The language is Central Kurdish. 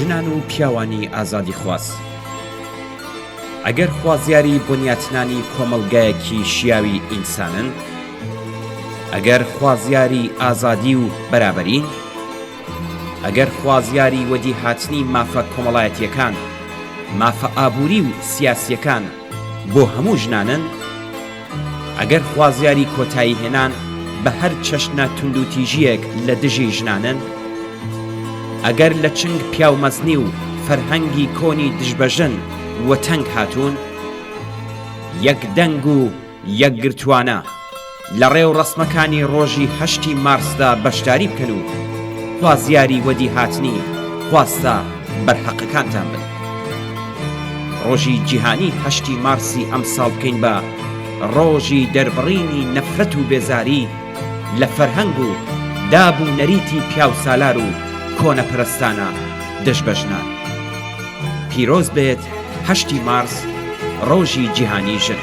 ژنان و پیاوانی ئازادیخواز ئەگەر خوازیاری بنیاتنانی کۆمەڵگایەکی شیاوی ئینسانن، ئەگەر خوازیاری ئازادی و بەرابەرین، ئەگەر خوازیاری وەدیهاتنی مافە کۆمەڵایەتییەکان، مافە ئابووری و سیاسییەکان بۆ هەموو ژنانن، ئەگەر خوازیاری کۆتاییهێنان بە هەر چەشنە توندوتیژییەک لە دژی ژنانن، ئەگەر لە چنگ پیاومەزنی و فەرهەنگی کۆنی دژبەژن وەتەنگ هاتوون، یەک دەنگ و یەکگرتووانە لە ڕێوڕەسمەکانی ڕۆژی هەشتی مارسدا بەشداری بکەن و خوازیاری وەدیهاتنی خواستە بەرحەقەکانتان بن. ڕۆژی جیهانی هەشتی مارسی ئەمساڵ بکەین بە ڕۆژی دەربڕینی نەفرەت و بێزاری لە فەرهەنگ و داب و نەریتی پیاوسالار و کۆنەپەرستانە دژ بە ژنان. پیرۆز بێت هەشتی مارس ڕۆژی جیهانی ژن.